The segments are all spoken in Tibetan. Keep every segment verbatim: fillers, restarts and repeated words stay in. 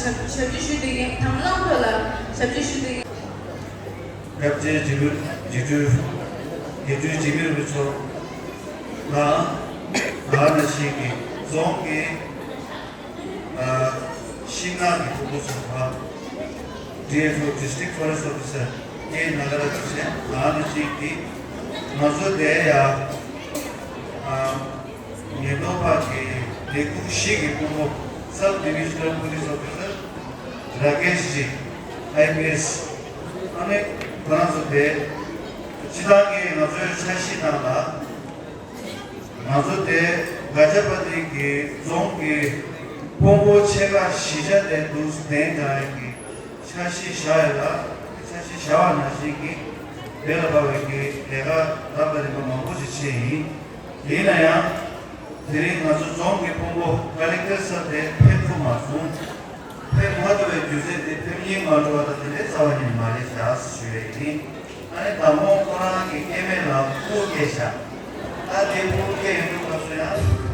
ཞབས་ཞབས་ཕྱི་ཞུ་བསྡད་མཁན་དང་བླངས་ཐོག་ལ་ཞབས་ཕྱི་ཞུ་བསྡད་མཁན། སྐྱབས་རྗེ་རྗེ་དྲུང་རྗེ་དྲུང་རྗེ་དྲུང་འཇིགས་མེད་རིན་པོ་ཆེ་ལ་ད་ནང་བཞིན་གྱི་རྫོང་གི་ཨ་ཤིང་ནགས་ཀྱི་ཕུང་པོ་ཚོ་དང་། ཌི་ཨེཕ་ཨོ། District Forest Officer ཀེ་ནཱ་ག་ར་ཇི་བཞིན་ད་ནང་བཞིན་གྱི་ང་ཚོ་དེ་ཡ་ཨ་ཉེན་རྟོག་པ་གི་ལས་ཁུངས་བཞི་གི་ཕུང་པོ། Sub Divisional Police Officer ར་ཀེཤ་ཇི་ཨའི་པི་ཨེས། ཨ་ནི་ཁོ་རང་ཚོ་དེ་སྤྱི་བཏང་གི་ང་ཚོའི་འཆར་གཞི་ནང་ལ་ང་ཚོ་དེ་ག་ཇ་པ་ཏི་གི་རྫོང་གི་ཕུང་པོ་ཆེ་ཁག་བཞི་ཆ་དེ་འདུག་གདན་དྲངས་ཡག་གི་འཆར་གཞི་བཞག་ཡོད་ལ། འཆར་གཞི་བཞག་པ་ནང་བཞིན་གྱི་དེ་ལ་དཔག་པའི་གི་ལས་ཀ་རབ་དང་རིམ་པ་མང་པོ་ཞིག་བྱས་ཡིན། ཡིན་ན་ཡང་དེ་རིང་ང་ཚོ་རྫོང་གི་ཕུང་པོ་ཀ་ལེག་ཊར་སར་དེ་ཕེབས་ཐུབ་མ་སོང་། ཕེབས་མ་ཐུབ་པའི་རྒྱུ་མཚན་དེ་ཕེབས་སྙིང་མ་བྲོ་བ་དང་དེ་འདྲའི་རྩ་བ་ཉིད་མ་རེད་ཤག་ཞུ་ཡས་ཡིན། ཨ་ནི་དང་པོ་ཁོ་རང་གི་སྐྱེ་དམན་ལ་སྤུ་སྐྱེས་ཤག་ད་དེ་སྤུ་སྐྱེས་ཡོང་དུས་སྐབས་སུ་ཡང་།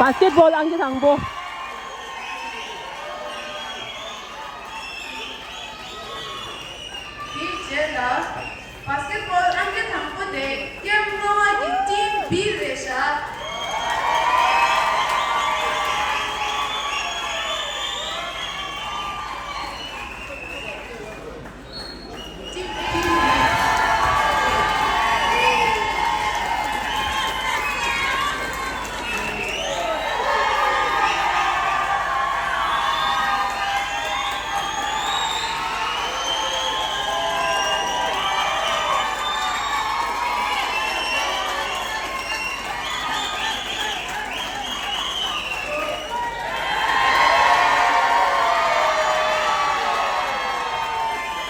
བ་སི་ཀེ་ཊི་བོལ་ཨང་ཀི་དང་པོ། དེའི་རྗེས་ལ་བ་སི་ཀེ་ཊི་བོལ་ཨང་ཀི་དང་པོ་དེ་ཀེམ་ལྔ་པ་གི་ཊིམ་བི་རེད་ཤག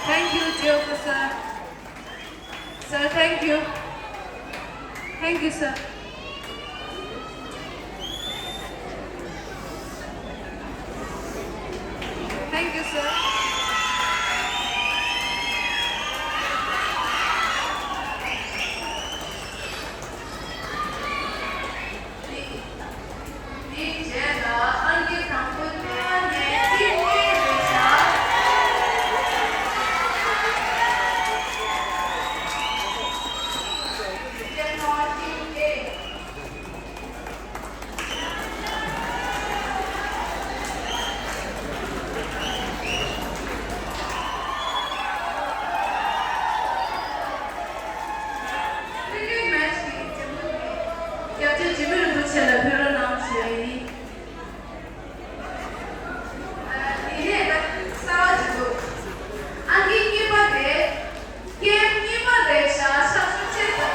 Thank you, Jyoka sir. Sir, thank you. Thank you, sir. Thank you, sir. དེའི་རྗེས་ལ་ཨང་ཀི་དང་པོ་དེ་ནས་ཊིམ་ཨེ་རེད་ཤག་ཊིམ་ཨེ། ཀྲིག་ཀེཊ་མེ་ཆི་གི་རྒྱལ་པོ་དེ་སྐྱབས་རྗེ་འཇིགས་མེད་རིན་པོ་ཆེ་ལ་ཕུལ་རོགས་གནང་ཞུ་ཡ་ཡིན། དེ་ནས་ད་གསར་པ་ཅིག་འདུག་ཨང་ཀི་གཉིས་པ་དེ་ཀེམ་གཉིས་པ་རེད་ཤག་ཤག་ཤུགས་ཆེ་ཙམ།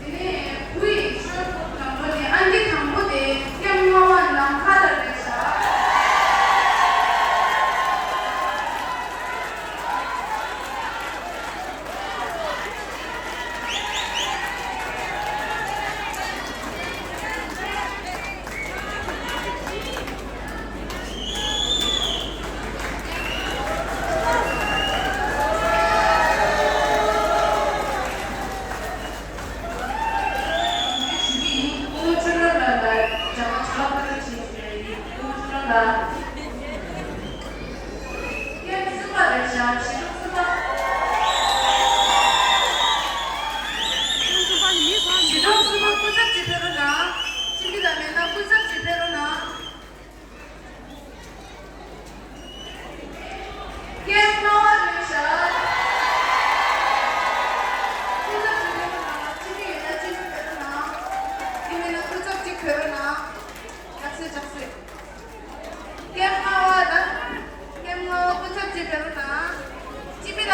དེ་ནས་བུ་ཡི་ཤོག་བུ་དང་པོ་ནས་ཨང་ཀི་དང་པོ་དེ་ཀེམ་ལྔ་པ་ནམ་མཁའ་ལ་རེད་ཤག་ཀེམ་ལྔ་པ་རེད་ཤག་སྐུ་ཚབ་ཅིག་ཕེབས་རོགས་གནང་། ཅི་མི་ཡོད་ན་ཅི་མི་ཕེབས་རོགས་གནང་། ཡིན་མིན་ན་སྐུ་ཚབ་ཅིག་ཕེབས་རོགས་གནང་། ལགས་སེ་ལགས་སེ། ཀེམ་ལྔ་པ་དང་། ཀེམ་ལྔ་པ་སྐུ་ཚབ་ཅིག་ཕེབས་རོགས་གནང་། ཅི་མི་ལ།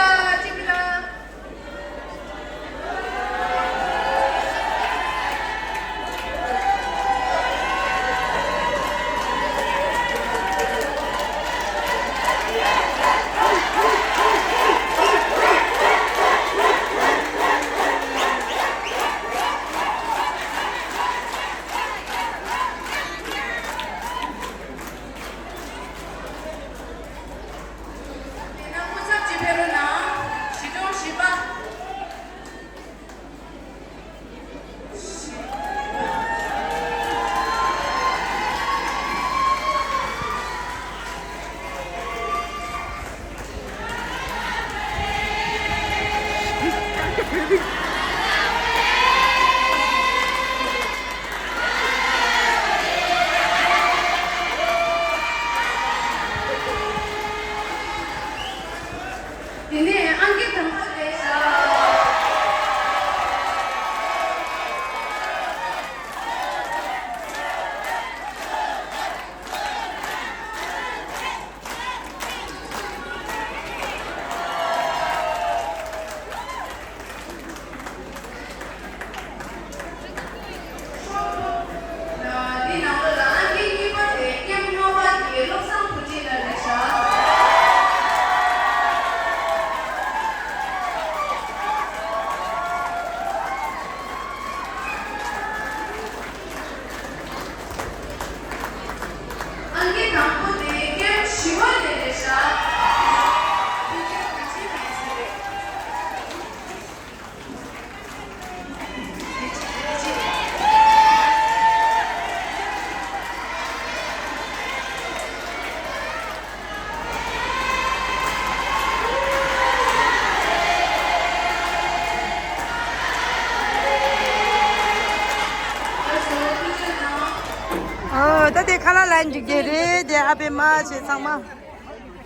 འགྲིག་གི་རེད་དེ། ཨ་པེ་མ་བྱས་ཚང་མ།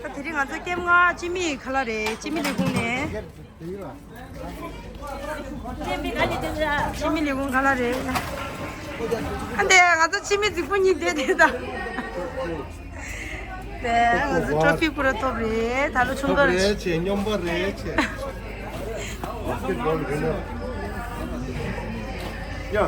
ད་དེ་རིང་ང་ཚོ་ཀེམ་ལྔ་སྤྱི་མི་ཁ་ལག་རེད། སྤྱི་མི་ལས་ཁུངས་ནས། སྤྱི་མི་ལས་ཁུངས་ཁ་ལག་རེད། ཨ་འདས་ང་ཚོ་སྤྱི་མི་རྫིག་པོ་གཉིས་བསྡད་དེ་ད། དེ་ང་ཚོ་ཊོ་ཕི་པུ་ར་ཐོབ་རེད། ད་ལོ་ཆུང་ཀ་རེད། རེད་ཆེ། སྙོམས་པ་རེད་ཆེ། ཡ།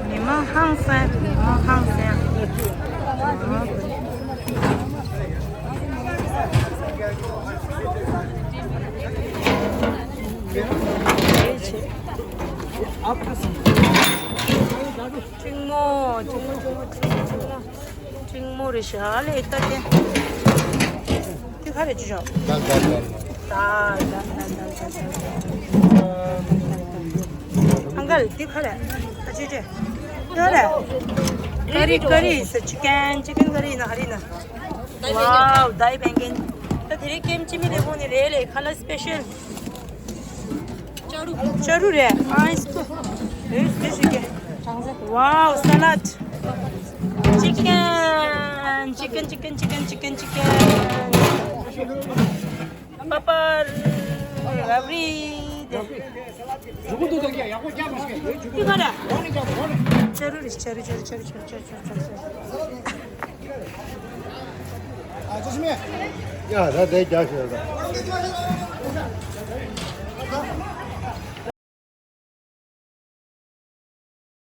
མི་མང་ཧང་སང་། མི་མང་ཧང་སང་། ཕྲེང་མོ། ཕྲེང་མོ། ཕྲེང་མོ། ཕྲེང་མོ། ཕྲེང་མོ་རེད་ཤག་ལས་ལྟ་དེ། དེ་ག་རེ་བྱུང་ཤག་ད་ད་ད་ད་ད་ད། ཨང་ཀལ་དེ་ག་རེ། ཨ་ཅེ་ཅེ། དེ་ག་རེ། ཀ་རི། ཀ་རི་ཟེར། ཅི་ཀན། ཅི་ཀན་ཀ་རི་ཡིན་ན་ག་རེ་ཡིན་ན། ཝའོ། ད་ཡི་བན་ཀན། ད་དེ་རིང་ཀེམ་སྤྱི་མི་ལས་ཁུངས་ནས་རེད་ལས། ཁ་ལག་སི་པེ་ཤལ། བྱ་རུ་རེད། ཨ་ཨིས་ཀོ། ཨེ་དེ་ཞིག་གི། ཝའོ། ས་ལད། ཅི་ཀན། ཅི་ཀན། ཅི་ཀན། ཅི་ཀན། ཅི་ཀན། པ་པར། རབ་རིབ། ཅི་ག་རེ། བྱ་རུ་རེད། བྱ་རུ། བྱ་རུ། བྱ་རུ། ཨ་ཅོ་ཤི་མེ། ཡ་ད་དེ་རྒྱག་ཤོད་ད།